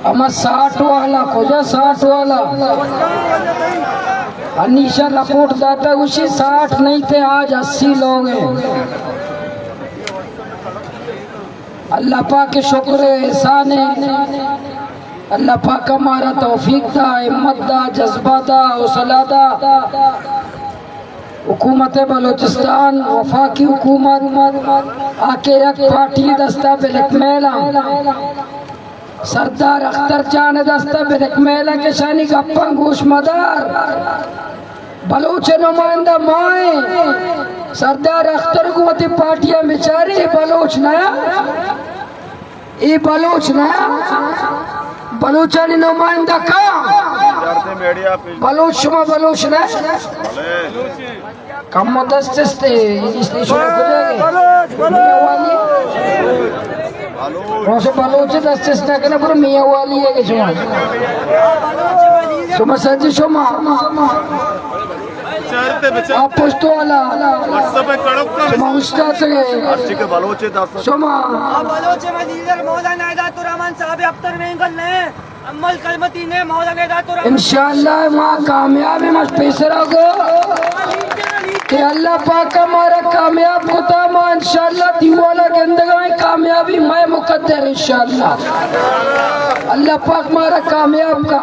ہما ساٹھ والا، کجا ساٹھ والا؟ انیشا رپورٹ داتا، گوشی ساٹھ نہیں تھے، آج اسی لوگ ہیں۔ اللہ پاک کے شکر ہے، احسان ہے۔ اللہ پاک ہمارا توفیق دا، ہمت دا، جذبہ دا، حوصلہ دا۔ حکومت بلوچستان، وفاقی حکومت، آ کہ یک پارٹی دستا بلیک میل آں۔ سردار اختر جان دستا بلیک میل آں، کشانی گپاں گوش مدار۔ بلوچ نمائندہ مائیں۔ سردار اختر گوں وتی پارٹیاں بچاری، بلوچ نہ۔ اے بلوچ نہ، بلوچانی نمائندہ کا؟ بلوچ، شما بلوچ نہ؟ کم دست چستے، اس نے شما کجا گئے؟ میاں والی۔ روز بلوچ دست چست نہ کنا، پر میاں والی ہے کہ شما۔ شما سنجی شما۔ آ پشت والا۔ شما استاد گئے۔ شما۔ بلوچ میں لیڈر مولانا ہدایت الرحمان صاحب اختر مینگل نے عمل کلمتی نے مولانا ہدایت الرحمان۔ انشاءاللہ ما کامیاب ہیں، مش پیسرا گو کہ اللہ پاک ہمارا کامیاب کتا، ما انشاءاللہ دیوالا گندگائیں، کامیابی میں مقدر انشاءاللہ۔ اللہ پاک مارا کامیاب کا۔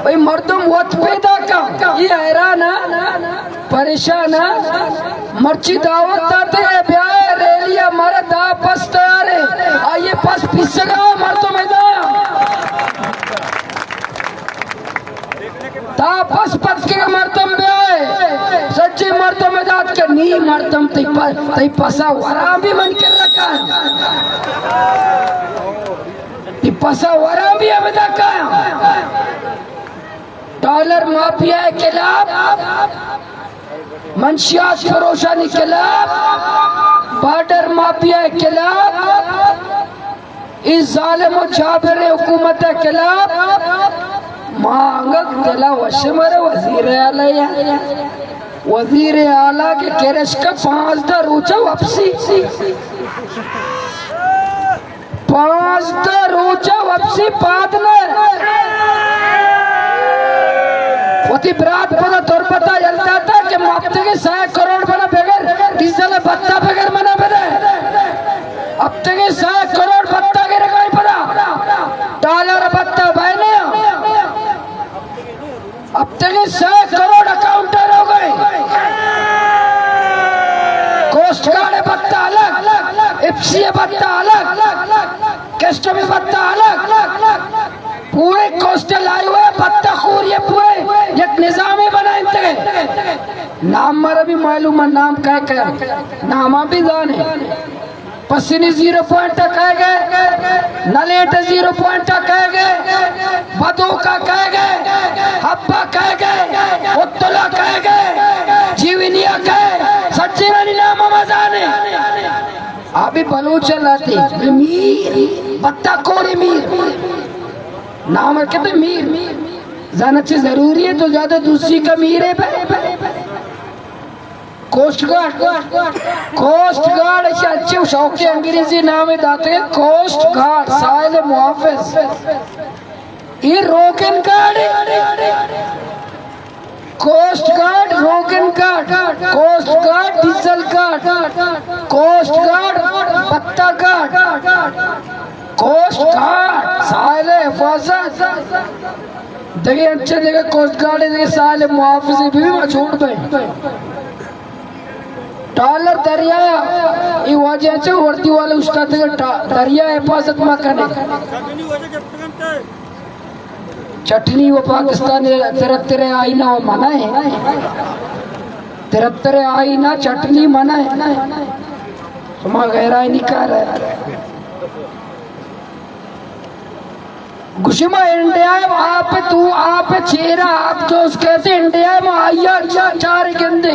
بھئی مردم وت پیدا کا، یہ حیران ہے۔ پریشان ء۔ مرچی دعوت داتے ء بیائے ریلی ء، مارا دہ پس تیار ء، آئیے پس پیسگا مردم ادا۔ دہ پس پتکے مردم بیائے، سچے مردم ادا کہ نی مردم تئی پ-، تئی پسا ورا بھی من کر رکھا ہے۔ تئی پسا ورا بھی ہم ادا کایا۔ ڈالر مافیا ء خلاف، منشیات فروشانی خلاف، بارڈر مافیا ء خلاف، اے ظالم و جابر حکومت ء خلاف ما انگت دل ء وش، مارا وزیر اعلی ء، وزیر اعلی کہ کرشک پانزدہ روچ ء واپسی۔ پانزدہ روچ ء واپسی پاد نہ۔ وتی برات پدا تربت ء یل داتا کہ ہفتگے سئے کروڑ منا بگر، ڈیزل ء بھتہ بگر منا بدے۔ ہفتگے سئے کروڑ بھتہ گرگائی پدا۔ ڈالر ء بھتہ بئے نہ۔ ہفتگے سئے کروڑ اکاؤنٹ ء روگ ء۔ کوسٹ گارڈ ء بھتہ الگ، ایف سی ء بھتہ الگ، کسٹم ء بھتہ الگ۔ پورے کوسٹل ہائی وے ء بھتہ خوری ء پورے یک نظامے بنائینتگ ء۔ نام مارا بھی معلوم ہے، نام کئے کئے، ناما بھی زانے۔ پسنی زیرو پوائنٹ ء کئے گئے، نلیٹ زیرو پوائنٹ ء کئے گئے، بدوک ء کئے گئے، حبہ کئے گئے، اتلا کئے گئے، جیونیا کئے، سجینانی نام ہم زانے۔ آ بھی بلوچ لاتے، میر، بھتہ کوری میر۔ نام کہتے میر۔ زانت چی ضروری ہے تو زیادہ دوسری کا میر ہے بھائی۔ کوسٹ گارڈ، کوسٹ گارڈ، اچھے، اچھے شوقی انگریزی نام داتے ہیں، کوسٹ گارڈ، ساحل محافظ۔ یہ روگن گارڈ ہے۔ کوسٹ گارڈ، روگن guard, coast guard, diesel guard, coast guard, بھتہ گارڈ، کوسٹ گارڈ، ساحل حفاظت۔ دگہ انچیں دگہ کوسٹ گارڈ ء دگہ ساحل محافظ ء بہ بی ما جوڑ بیں۔ ٹالر دریا، اے واجہ چہ وردی والے استاد دگہ ٹا-، دریا حفاظت ما کنے۔ چٹنی و پاکستان ترتر آئین و منع ہے۔ ترتر آئین چٹنی منع ہے۔ شما غیر آئینی کار ہے۔ گوشی ما انڈیا ء آپ تو آپ چیرا آپ دوست کہتے انڈیا ء ما آیا چار گندے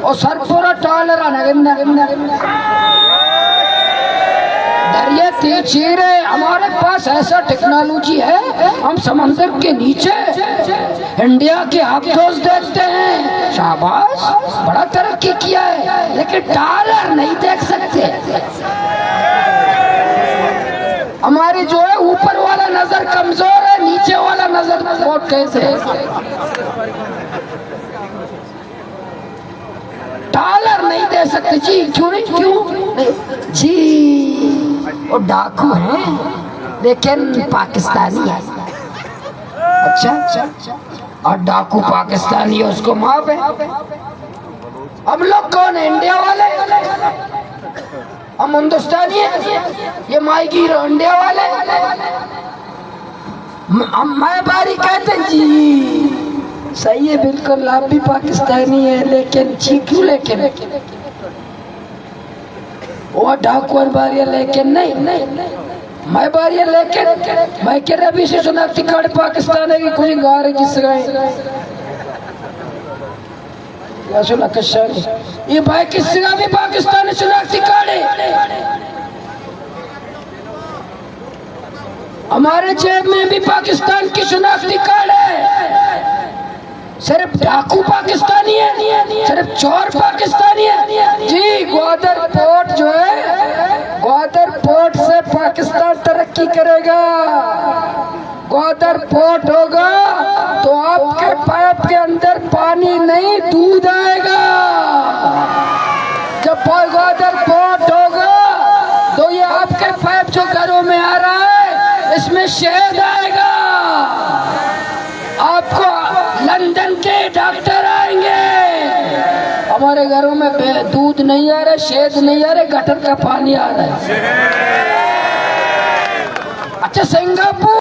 او سرپورا ٹالر آ نگندہ۔ دریا تے چیر ہے، ہمارے پاس ایسا ٹیکنالوجی ہے، ہم سمندر کے نیچے انڈیا کے آپ دوست دیکھتے ہیں۔ شاباش، بڑا ترقی کیا ہے، لیکن ٹالر نہیں دیکھ سکتے۔ ہماری جو ہے اوپر والا نظر کمزور ہے، نیچے والا نظر بہت تیز ہے۔ ڈالر نہیں دے سکتے جی، کیوں نہیں؟ کیوں نہیں؟ جی، وہ ڈاکو ہیں لیکن پاکستانی ہے۔ اچھا، اچھا، اچھا۔ اور ڈاکو پاکستانی ہے، اس کو معاف ہے۔ ہم لوگ کون ہیں؟ انڈیا والے؟ ہم ہندوستانی ہیں؟ یہ ماہی گیر انڈیا والے؟ م-، ہم ماہی باری کہتے ہیں جی۔ صحیح ہے، بالکل، آپ بھی پاکستانی ہیں، لیکن جی کیوں لیکن؟ وہ ڈاکو باری لیکن نہیں، نہیں۔ ماہی باری لیکن، میں کہہ رہا ابھی سے شناختی کارڈ پاکستان ہے کہ کوئی گار ہے کس کا ہے؟ یا سنا کشان۔ یہ بھائی کس کا بھی پاکستانی شناختی کارڈ ہے؟ ہمارے جیب میں بھی پاکستان کی شناختی کارڈ ہے۔ صرف ڈاکو پاکستانی ہے، صرف چور پاکستانی ہے۔ جی، گوادر پورٹ جو ہے، گوادر پورٹ سے پاکستان ترقی کرے گا۔ گوادر پورٹ ہوگا تو آپ کے پائپ کے اندر پانی نہیں، دودھ آئے گا۔ جب پا-، گوادر پورٹ ہوگا تو یہ آپ کے پائپ جو گھروں میں آ رہا ہے، اس میں شہد آئے گا۔ آپ کو لندن کے ڈاکٹر آئیں گے۔ ہمارے گھروں میں بے-، دودھ نہیں آ رہا، شہد نہیں آ رہا، گٹر کا پانی آ رہا ہے۔ اچھا، سنگاپور